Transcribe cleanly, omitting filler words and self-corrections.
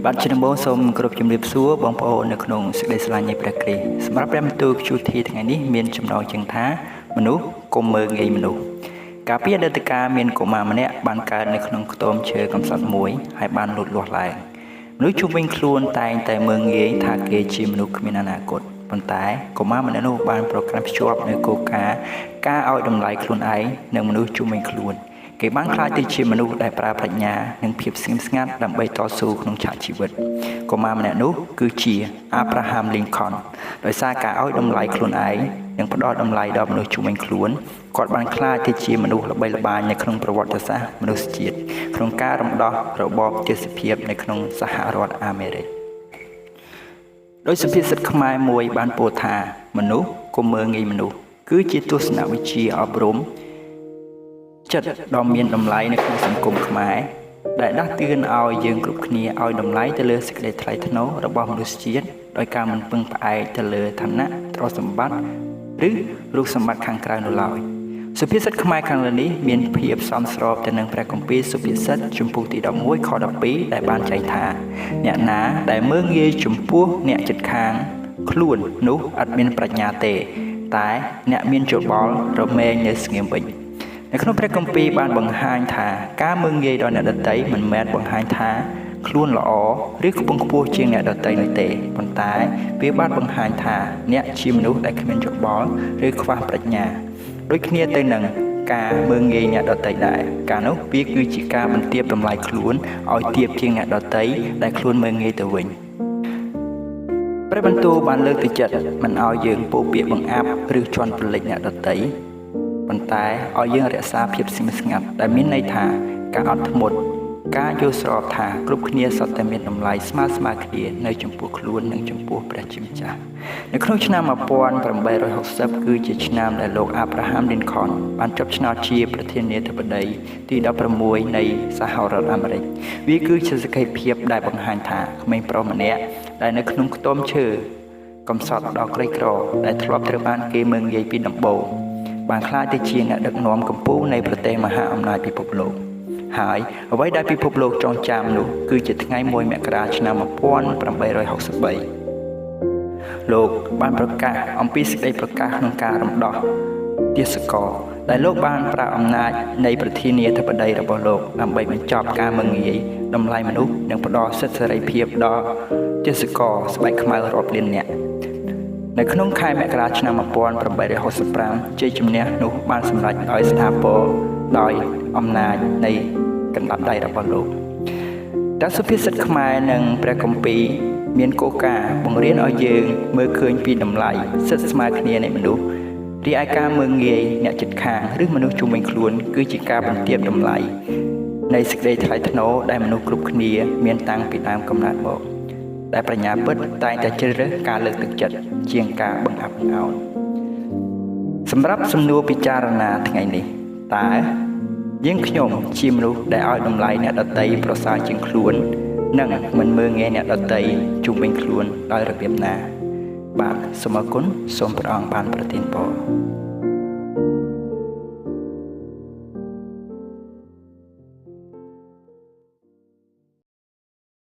បាទជាដំបូងសូមគោរពជំរាបសួរបងប្អូននៅក្នុងសេចក្តីស្រឡាញ់នៃព្រះគ្រីស្ទសម្រាប់ព្រះបន្ទូល QT ថ្ងៃនេះមានចំណងជើងថាមនុស្សកុំមើលងាយមនុស្សកាលពីអតីតកាលមានកុមារម្នាក់បានកើតនៅក្នុងខ្ទមឈើកំសត់មួយហើយបានលូតលាស់ឡើងមនុស្សជុំវិញខ្លួនតែងតែមើលងាយថាគេជាមនុស្សគ្មានអនាគតប៉ុន្តែកុមារម្នាក់នោះបានប្រកាន់ភ្ជាប់នូវគោលការណ៍ការឲ្យតម្លៃខ្លួនឯងនិងមនុស្សជុំវិញខ្លួនគេបានក្លាយទៅជាមនុស្សដែលប្រើប្រាជ្ញានិងភាពស្ងៀមស្ងាត់ដើម្បីតស៊ូក្នុងឆាកជីវិតកុមារម្នាក់នោះគឺជាអាប់រ៉ាហាំលីនកុនដោយសារការឲ្យតម្លៃខ្លួនឯងនិងផ្ដល់តម្លៃដល់មនុស្សជុំវិញខ្លួនគាត់បានក្លាយទៅជាមនុស្សល្បីល្បាញនៅក្នុងប្រវត្តិសាស្ត្រមនុស្សជាតិក្នុងការរំដោះរបបទាសភាពនៅក្នុងសហរដ្ឋអាមេរិកដោយសុភាសិតខ្មែរមួយបានពោលថាមនុស្សកុំមើលងាយមនុស្សគឺជាទស្សនវិជ្ជាអប់រំចិត្តដ៏មានតម្លៃនៅក្នុងសង្គមខ្មែរដែលដាស់តឿនឲ្យយើងគ្រប់គ្នាឲ្យតម្លៃទៅលើសេចក្តីថ្លៃថ្នូររបស់មនុស្សជាតិដោយការមិនពឹងផ្អែកទៅលើឋានៈទ្រព្យសម្បត្តិឬរូបសម្បត្តិខាងក្រៅនោះឡើយសុភាសិតខ្មែរខាងលើនេះមានភាពសមស្របទៅនឹងព្រះគម្ពីរសុភាសិតជំពូកទី11ខ12ដែលបានចែងថាអ្នកណាដែលមើលងាយចំពោះអ្នកជិតខាងខ្លួននោះឥតមានប្រាជ្ញាទេតែអ្នកមានយោបល់រមែងនៅស្ងៀមវិញនៅក្នុងព្រះគម្ពីរបានបង្ហាញថាការមើលងាយដល់អ្នកដទៃមិនមែនបង្ហាញថាខ្លួនល្អឬខ្ពង់ខ្ពស់ជាងអ្នកដទៃនោះទេប៉ុន្តែវាបានបង្ហាញថាអ្នកជាមនុស្សដែលគ្មានយោបល់ឬខ្វះប្រាជ្ញាដូចគ្នាទៅនឹងការមើលងាយអ្នកដទៃដែរកាលនោះវាគឺជាការបន្ទាបតម្លៃខ្លួនឲ្យទាបជាងអ្នកដទៃដែលខ្លួនមើលងាយទៅវិញព្រះបន្ទូលបានលើកទឹកចិត្តមិនឲ្យយើងពោលពាក្យបង្អាប់ឬជន់ប្រលិចអ្នកដទៃប៉ុន្តែឲ្យយើងរក្សាភាពស្ងៀមស្ងាត់ដែលមានន័យថាការអត់ធ្មត់ការយល់ស្របថាគ្រប់គ្នាសុទ្ធតែមានតម្លៃស្មើៗគ្នានៅចំពោះខ្លួននិងចំពោះព្រះជាម្ចាស់នៅក្នុងឆ្នាំ1860គឺជាឆ្នាំដែលលោកអាប់រ៉ាហាំលីនកុនបានជាប់ឆ្នោតជាប្រធានាធិបតីទី16នៃសហរដ្ឋអាមេរិកវាគឺជាសក្ខីភាពដែលបង្ហាញថាក្មេងប្រុសម្នាក់ដែលនៅក្នុងខ្ទមឈើកំសត់ដ៏ក្រីក្រដែលធ្លាប់ត្រូវបានគេមើលងាយពីដំបូងបានក្លាយទៅជាអ្នកដឹកនាំកម្ពុជានៃប្រទេសមហាអំណាចពិភពលោកហើយអ្វីដែលពិភពលោកចងចាំនោះគឺជាថ្ងៃ1មករាឆ្នាំ1863លោកបានប្រកាសអំពីសេចក្តីប្រកាសក្នុងការរំដោះទាសករដែលលោកបានប្រើអំណាចនៃប្រធានាធិបតីរបស់លោកដើម្បីបញ្ចប់ការមើលងាយតម្លៃមនុស្សនិងផ្ដល់សិទ្ធិសេរីភាពដល់ទាសករស្បែកខ្មៅរាប់លាននាក់នៅក្នុងខែមករាឆ្នាំ1865ជ័យជំនះនោះបានសម្រេចដោយស្ថាពរដោយអំណាចនៃកណ្ដាប់ដៃរបស់លោកទាំងសុភាសិតខ្មែរនិងព្រះគម្ពីរមានគោលការណ៍បង្រៀនឲ្យយើងមើលឃើញពីតម្លៃសិទ្ធិស្មើគ្នានៃមនុស្សរីឯការមើលងាយអ្នកជិតខាងឬមនុស្សជុំវិញខ្លួនគឺជាការបន្ទាបតម្លៃនៃសេចក្តីថ្លៃថ្នូរដែលមនុស្សគ្រប់គ្នាមានតាំងពីដើមកំណើតមកដែលប្រាជ្ញាពិតតែងតែជ្រើសរើសការលើកទឹកចិត្តជាងការបង្អាប់បង្អោនសម្រាប់សំណួរពិចារណាថ្ងៃនេះតើយើងខ្ញុំជាមនុស្សដែលឲ្យតម្លៃអ្នកដទៃប្រសើរជាងខ្លួននិងមិនមើលងាយអ្នកដទៃជុំវិញខ្លួនដោយរបៀបណាបាទសូមអរគុណសូមព្រះអង្គបានប្រទានពរ។